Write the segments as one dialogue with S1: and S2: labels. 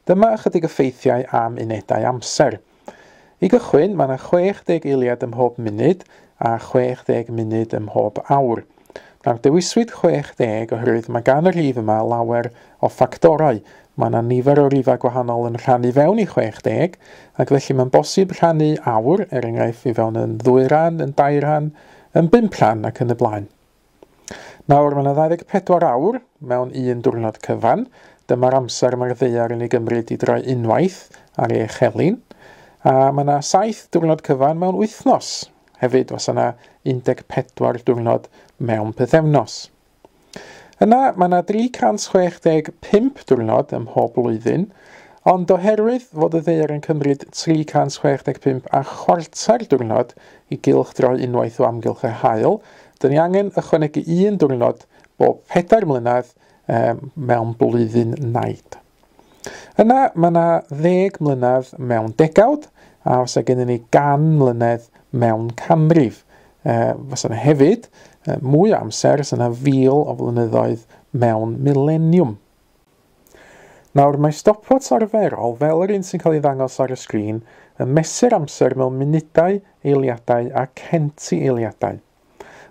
S1: Dyma ychydig o ffeithiau am unedau amser. I gychwyn, mae yna 60 eiliad ym mhob munud a 60 munud ym mhob awr. Nawr, dewiswyd 60 oherwydd mae gan y rhif yma lawer o ffactorau. Mae yna nifer o rifau gwahanol yn rhannu fewn i 60, ac felly mae'n bosib rhannu awr, er enghraifft, i fewn yn ddwy ran, yn dair rhan, yn bump rhan ac yn y blaen. Nawr, mae yna 24 awr mewn un diwrnod cyfan. Dyma'r amser mae'r ddaear yn ei gymryd i droi unwaith ar ei echelin. A mae yna 7 diwrnod cyfan mewn wythnos. Hefyd, fysa yna 14 diwrnod mewn pythefnos. Yna, mae yna 365 diwrnod ym mhob blwyddyn, ond oherwydd fod y ddaear yn cymryd 365 a chwarter diwrnod i gylchdroi unwaith o amgylch yr haul, dyn ni angen ychwanegu un diwrnod bob 4 mlynedd mewn blwyddyn naid. Yna, mae yna 10 mlynedd mewn degawd, a fysa gennym ni 100 mlynedd mewn canrif. Fysa yna hefyd mwy o amser, fysa yna 1,000 o flynyddoedd mewn mileniwm. Nawr, mae stopwatch arferol, fel yr un sy'n cael ei ddangos ar y sgrin, yn mesur amser mewn munudau, eiliadau a centi eiliadau.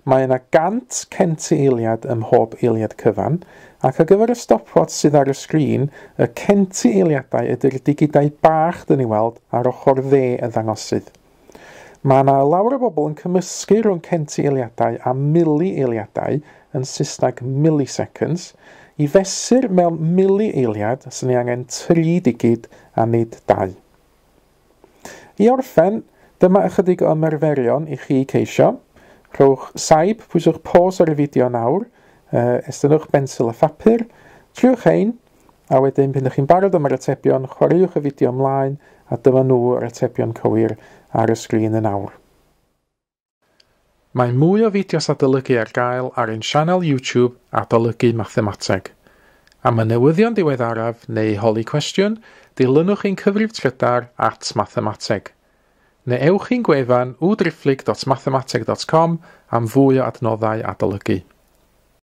S1: Mae yna 100 centi eiliad ym mhob eiliad cyfan, ac ar gyfer y stopwatch sydd ar y sgrin, y centi eiliadau ydy'r digidau bach dyn ni weld ar ochr dde y ddangosydd. Mae yna lawer o bobl yn cymysgu rhwng centi eiliadau a mili eiliadau, yn Saesneg milliseconds. I fesur mewn mili eiliad, sy'n ni angen 3 digid a nid 2. I orffen, dyma ychydig o ymarferion i chi ceisio. Rhowch saib, pwyswch pause ar y fideo nawr, estynnwch bensil a phapur, triwch hein, a wedyn pan ydych chi'n barod am yr atebion, chwaraewch y fideo ymlaen, a dyma nhw yr atebion cywir ar y sgrin yn awr. Mae mwy o fideos adolygu ar gael ar ein sianel YouTube Adolygu Mathemateg. Am y newyddion diweddaraf neu holi cwestiwn, dilynwch ein cyfrif trydar @mathemateg. Neu ewch i'n gwefan www.mathemateg.com am fwy o adnoddau adolygu.